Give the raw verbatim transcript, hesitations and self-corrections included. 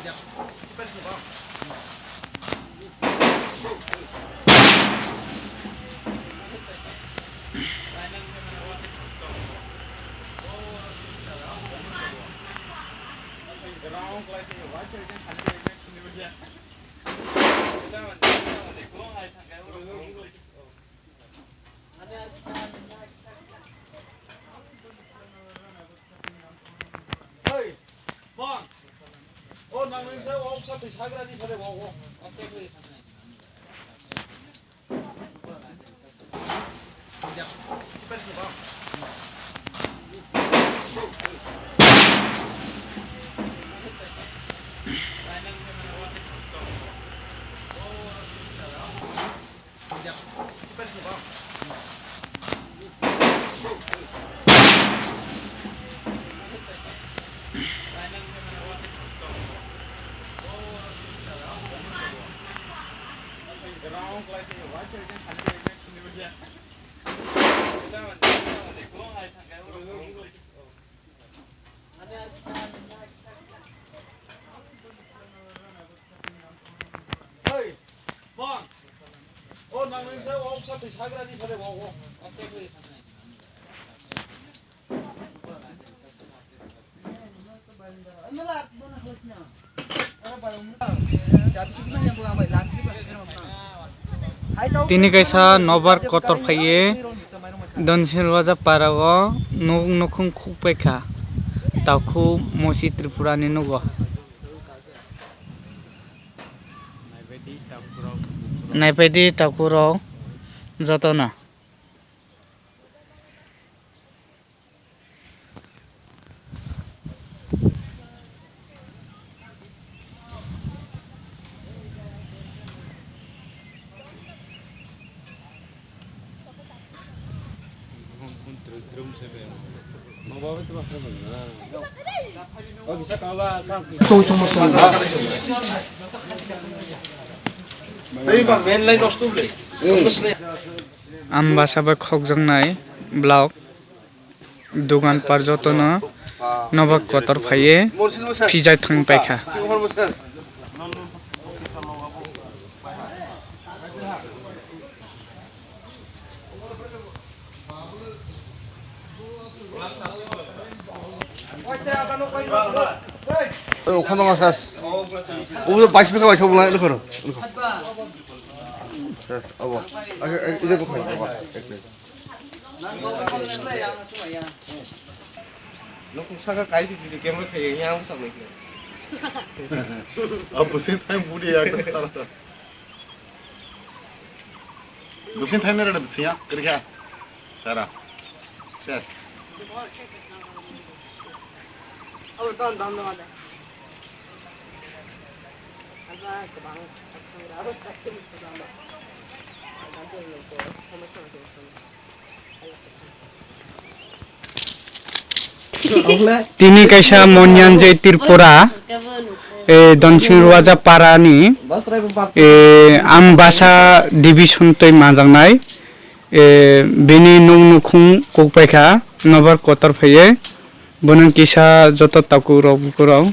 Hey, bang. O nang nang sa, o sa twi sagra ni sa de, o, o. Aste aste. Hey, bang. O nang nang sa, o sa twi sagra ni sa de, o, o. Aste aste. Tini kaisa nobar kotor phaiye Donsil Waja para o nuk nukhung khukpai kha, takhu mosi Tripura ni nugo. Naipaidi takhu rok jotono. Ambasa bai khokjaknai block. Dugan par jotono nobar kotor phaiye phijai thang paikha. Okhano ma sas. Obo bais bwkha bai sobo lai, lukho rw. Sas, obo. Age, age, ide bwkha, obo. Ek minute. Nokung saka kaisi video camera khai yang ang saknai khe. Abu sin time budi ya. Busin thainwi rwdi bwswng ya, kwrwi kha. Sara. Ses. Tini kaisa Monyanjai Tripura, eh, Donsing Ruaja Parani, eh, Ambasa Division twi manjaknai, eh, bini nuk nukhung kukpaikha, nobar kotor phaiye, bono kisa joto takhuk rok bukhuk rok.